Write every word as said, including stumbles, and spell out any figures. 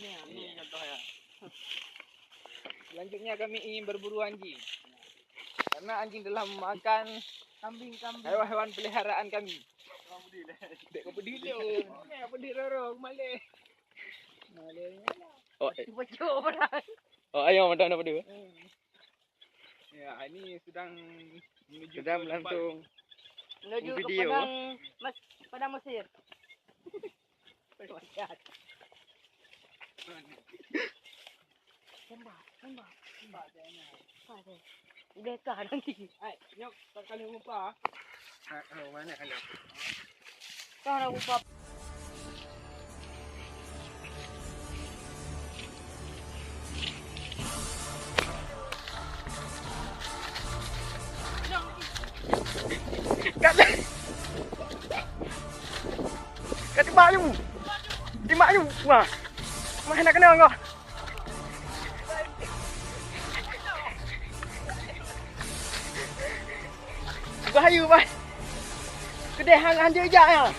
Ini contohnya. Selanjutnya kami ingin berburu anjing. Karena anjing telah memakan kambing-kambing, hewan-hewan peliharaan kami. Dek kau pedih tu. Dek pedih roro, maleh. Maleh. Oh, eh. Bocor barang. Oh, ayam ada, ada pedih. Hmm. Ya, ini sedang menuju ke tempat. Sedang berlangsung. Menuju ke video. Padang Mes-, Padang Mesir. Tembak, tembak, tembak. Tembak dia. Udah kah nanti? Hai, nyok, tak kali lupa. Ha, oh, mana kalau? Kau nak lupa. Kat, kat tembak tu. Tembak tu. Wah. Mah nak kena kau. Bahaya, bah. Kedeh hang hanjeuet jak ya.